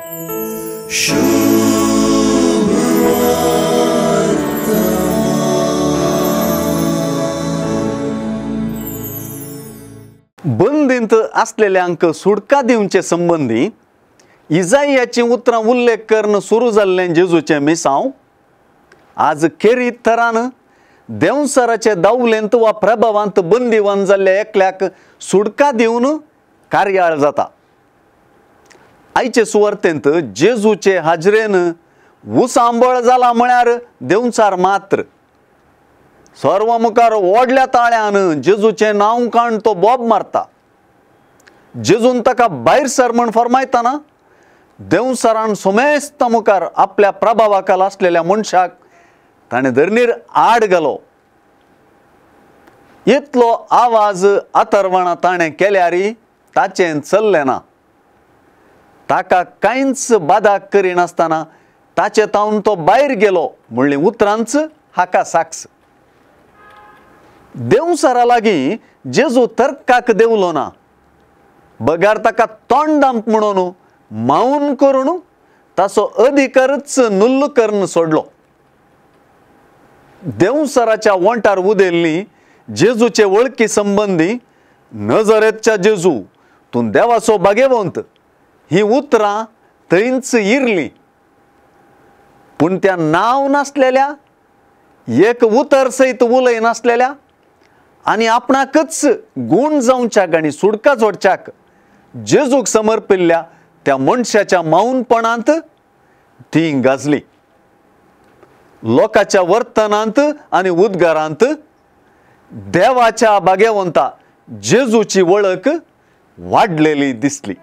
बंदींत आसलेल्यांक सुडका दिवचे संबंदी इजायाची उतरां उल्लेख करून सुरू जाल्लें जेजूचें मिसांव आज खेरीत थरान देंवसराचे दावलेंत वा प्रभावांत बंदीवान जाल्ल्या एकल्याक सुडका दिवन कार्याळ जाता। आयचे सुवार्तेंत जेजूचे हाजरेन उसांबळ जाला म्हळ्यार देंवचार मात्र सर्व मुखार व्हडल्या ताळ्यान जेजूचें नांव काण तो बोब मारता। जेजून ताका भायर सर म्हण फरमायतना देंवसरान सोमेस्त मुखार आपल्या प्रभावाखाल आसलेल्या मनशाक ताणें धरणीर आड घालो। इतलो आवाज अथर्वणा ताणें केल्यारी ताचें चल्लें ना। ताका कांयच बादा करिनासतना ताचे तावन तो भायर गेलो म्हणली उतरांच हाका साक्ष। देंवसरा लागीं जेजू तर्काक देंवलो ना, बगार ताका तोंडांत म्हणून मावन करून ताचो अधिकारच नुल्ल करून सोडलो। देंवसराच्या वंटार उदेल्ली जेजूचे वळखी संबंदी नजरेतच्या जेजू तूं देवाचो भागेवंत ही उतरां थंयच इरली। पूण त्या नांव नासलेल्या, एक उतर सयत उलय नासलेल्या आनी आपणाकच गूण जावच्याक आनी सुडका जोडच्याक जेजूक समर्पिल्ल्या त्या मनशाच्या मौनपणांत ती गाजली। लोकांच्या वर्तनांत आनी उद्गारांत देवाच्या भागेवंता जेजूची वळख वाडलेली दिसली।